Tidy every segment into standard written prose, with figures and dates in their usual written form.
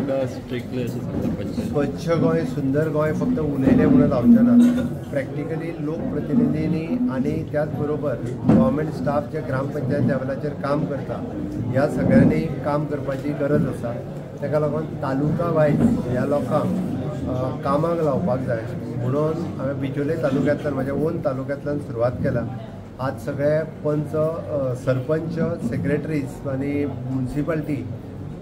तांकां स्ट्रिक्टली अशें सांगता पंचायत. स्वच्छ गोंय सुंदर गोंय फक्त उलयलें म्हणून जावचें ना, प्रॅक्टिकली लोकप्रतिनिधींनी आनी त्याच बरोबर गव्हर्मेंट स्टाफ जे ग्रामपंचायत लेवलाचेर काम करता ह्या सगळ्यांनी काम करपाची गरज आसा. ताका लागून तालुका वायज ह्या लोकांक कामाक लावपाक जाय म्हणून हांवें बिचोले तालुक्यांतल्यान म्हज्या ओन तालुक्यांतल्यान सुरवात केला. आज सगळे पंच, सरपंच, सेक्रेटरीज आनी म्युनिसिपालिटी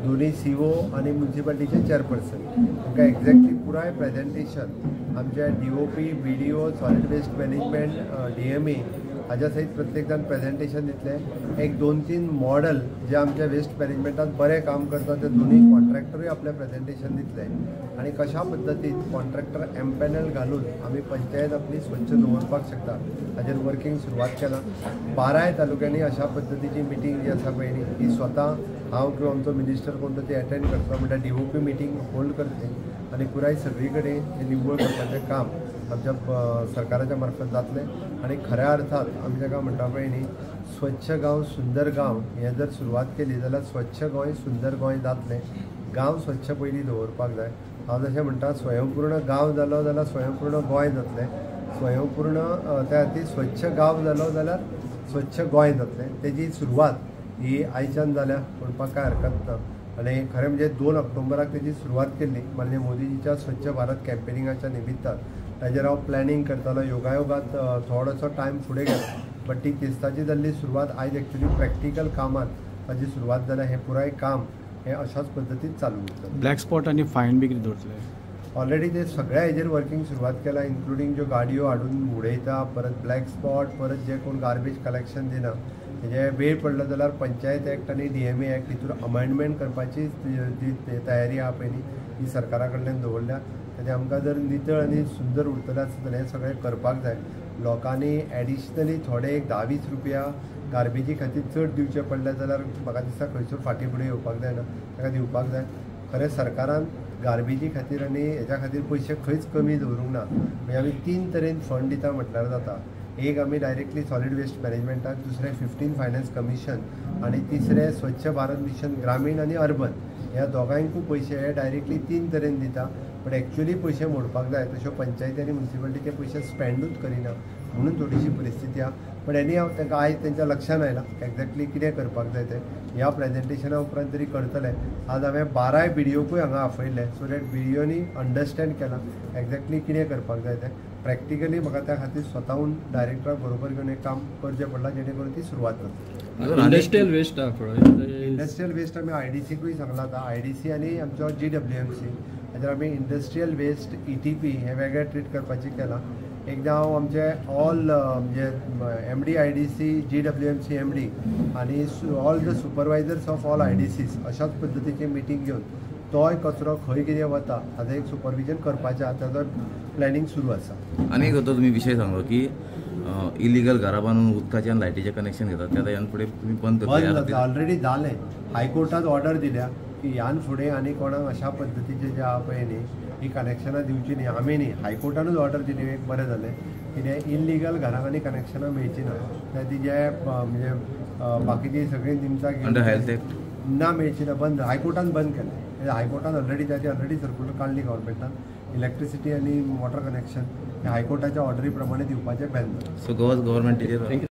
दोन्ही CO आनी म्युनिसिपालिटीचे चेअरपर्सन तांकां एक्झॅक्टली पुराय प्रेजेंटेशन आमच्या DOP, BDO, solid waste management, DMA हाज्या सयत प्रत्येक जाण प्रेजेंटेशन दितले. एक 2-3 मॉडल जे आमच्या वेस्ट मॅनेजमेंटात बरें काम करता ते दोनूय कॉन्ट्रॅक्टरूय आपलें प्रेजेंटेशन दितले आनी कशा पद्दतीन कॉन्ट्रॅक्टर एम्पॅनल घालून आमी पंचायत आपली स्वच्छ दवरपाक शकता हाजेर वर्किंग सुरवात केलां. 12 तालुक्यांनी अशा पद्दतीची मिटींग जी आसा पळय न्ही ती स्वता हांव किंवा आमचो मिनिस्टर कोण तो ती एटेंड करतलो, म्हणल्यार DOP meeting होल्ड करतले आनी पुराय सगळी कडेन हें निवळ करपाचें काम आमच्या सरकाराच्या मार्फत जातलें. आनी खऱ्या अर्थात आमी ताका म्हणटा पळय न्ही स्वच्छ गांव सुंदर गांव हें जर सुरवात केली जाल्यार स्वच्छ गोंय सुंदर गोंय जातलें. गांव स्वच्छ पयलीं दवरपाक जाय. हांव जशें म्हणटा स्वयंपूर्ण गांव जालो जाल्यार स्वयंपूर्ण गोंय जातलें, स्वयंपूर्ण त्या खातीर स्वच्छ गांव जालो जाल्यार स्वच्छ गोंय जातलें. तेजी सुरवात ही आयच्यान जाल्या म्हणपाक कांय हरकत ना. आनी खरें म्हणजे 2 ऑक्टोबराक तेजी सुरवात केल्ली म्हणजे मोदीजीच्या स्वच्छ भारत कॅम्पेनिंगाच्या निमित्तान. ताजेर हांव प्लॅनिंग करतालो, योगायोगात थोडोसो टायम फुडें गेलो, बट ती क्रिस्ताची जाल्ली सुरवात आयज एक्चुली प्रॅक्टिकल कामात ताजी सुरवात जाल्या. हें पुराय काम हें अशाच पद्दतीन चालू उरतलें. ब्लॅक स्पॉट आनी फायन बी कितें दवरतले? ऑलरेडी ते सगळ्या हेजेर वर्किंग सुरवात केला, इन्क्लुडींग ज्यो गाडयो हाडून उडयता, परत ब्लॅक स्पॉट, परत जे कोण गार्बेज कलेक्शन दिना हेजे वेळ पडलो जाल्यार पंचायत एक्ट आनी DMA act हितूर अमेंडमेंट करपाची जी तयारी आहा पळय न्ही ही सरकारा कडल्यान दवरल्या. तेजें आमकां जर नितळ आनी सुंदर उरतलें आसत जाल्यार हें सगळें करपाक जाय. लोकांनी एडिशनली थोडे एक 10-20 रुपया गार्बेजी खातीर चड दिवचे पडले जाल्यार म्हाका दिसता खंयसर फाटीं फुडें येवपाक जायना, ताका दिवपाक जाय. खरें सरकारान गार्बेजी खातीर आनी हेज्या खातीर पयशे खंयच कमी दवरूंक ना. म्हणजे आमी 3 तरेन फंड दिता म्हटल्यार जाता. एक आमी डायरेक्टली सॉलीड वेस्ट मॅनेजमेंटाक, दुसरें 15 फायनान्स कमिशन आनी तिसरें स्वच्छ भारत मिशन ग्रामीण आनी अर्बन ह्या दोगांयकूय पयशे हे डायरेक्टली 3 तरेन दिता. बट एक्चुअली पयशे मोडपाक जाय तश्यो पंचायती आनी म्युनिसिपालिटीचे पयशे स्पेंडूच करिना म्हणून थोडीशी परिस्थिती आहा. बट एनी हांव तांकां आयज तेंच्या लक्षान आयलां एक्झॅक्टली कितें करपाक जाय तें. ह्या प्रेजेंटेशना उपरांत तरी करतले. आज हांवें 12 BDOकूय हांगा आपयल्ले सो that BDOनी अंडरस्टँड केलां एक्झॅक्टली कितें करपाक जाय तें. प्रॅक्टिकली म्हाका त्या खातीर स्वताहून डायरेक्टराक बरोबर घेवन हें काम करचें पडलां जेणे करून ती सुरवात जातली. इंडस्ट्रियल वेस्ट आहा पळय, इंडस्ट्रियल वेस्ट आमी IDCकूय सांगलां आतां. IDC आनी आमचो GWMC हाजेर आमी इंडस्ट्रियल वेस्ट ETP हें वेगळें ट्रीट करपाचें केलां. एकदां हांव आमचे ऑल म्हणजे MD IDC, GWMC MD आनी all the supervisors of all IDCs अशाच पद्दतीची मिटींग घेवन तोय कचरो खंय कितें वता हाजें एक सुपरविजन करपाचें आहा, ताजो प्लॅनिंग सुरू आसा. आनी एक तुमी विशय सांगलो की इलिगल घरां बांदून उदकाचें आनी लायटीचें कनेक्शन घेतात, ते आतां ह्यान फुडें तुमी बंद करता? ऑलरेडी जालें. हायकोर्टान ऑर्डर दिल्या की ह्यान फुडें आनी कोणाक अशा पद्दतीचें जें आहा पळय न्ही ही कनेक्शनां दिवची न्ही. आमी न्ही, हायकोर्टानूच ऑर्डर दिली. एक बरें जालें कितें इलिगल घरांक आनी कनेक्शनां मेळचीं ना. त्या ती जे म्हणजे बाकीची सगळीं निमतां घेवन ना मेळची ना, बंद हायकोर्टान बंद केलें. हायकोर्टान ऑलरेडी ताची ऑलरेडी सर्कुलर काडली गव्हर्मेंटान. इलेक्ट्रिसिटी आनी वॉटर कनेक्शन हे हायकोर्टाच्या ऑर्डरी प्रमाणे दिवपाचें बॅन. So Goa government.